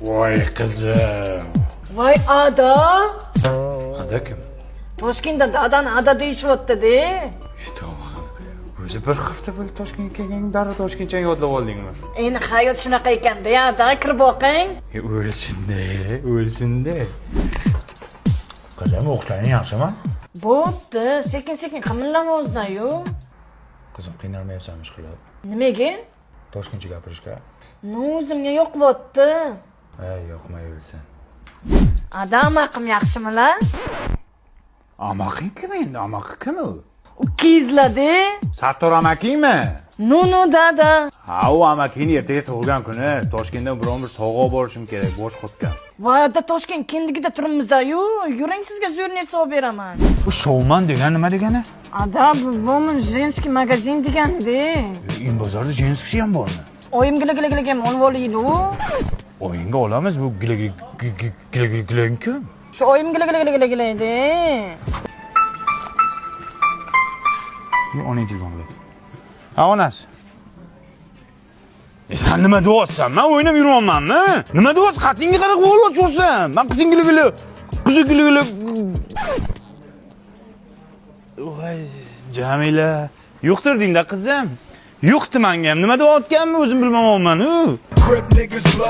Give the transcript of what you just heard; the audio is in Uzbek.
Voy qizim. Voy ada. Ada kim? Toshkentda dadani ada deyishyapti-de. O'zi bir hafta bo'ldi Toshkentga kelganing, darrov Toshkentchani yodlab oldingmi? Endi hayot shunaqa ekanda, ada, kirib boqing. E, o'lsin-de, o'lsin-de. Qizim, o'qishlaring yaxshimi? Bo'pti, sekin-sekin qimillayapsan-yu. Qizim, qiynalmayapsanmi ish qilib? Nimaga? Toshkentcha gapirishga? Ну, o'zimga yoqyapti. Ey, yoqmay o'lsin. Ada, amaqim yaxshimilar? Amaqing kim endi? Amaqi kim u? Ukangizlar-de. Sattor amakingmi? Ну, ну, dada. Ha, u amakingni ertaga tug'ilgan kuni. Toshkentdan biron bir sovg'a olib borishim kerak, bosh qotgan. Voy ada, Toshkent kindigida turibmiz-yu. Yuring, sizga zo'r narsa olib beraman. Bu shouman degani nima degani? Ada, bu woman женский magazin degani-de. In bozorda женский ham bormi? Oyim gila gila gila ham olib olaylik. Oyingga olamiz bu gila gila gila gila gila kim? Shu oyim gila gila gila gila gila edi. Onang telefon qiladi. Ha, onasi. E sen nima deyapsan? Men o'ynab yuribmanmi? Nima deyapsan? Qatingga qarab qo'l ochursan. Men qizing gila gila qizi gila gila. Voy, Jamila, yuqtirding-da qizim. Yuqti menga ham. Nima deyotganimni o'zim bilmayapman-u. Crip niggas love.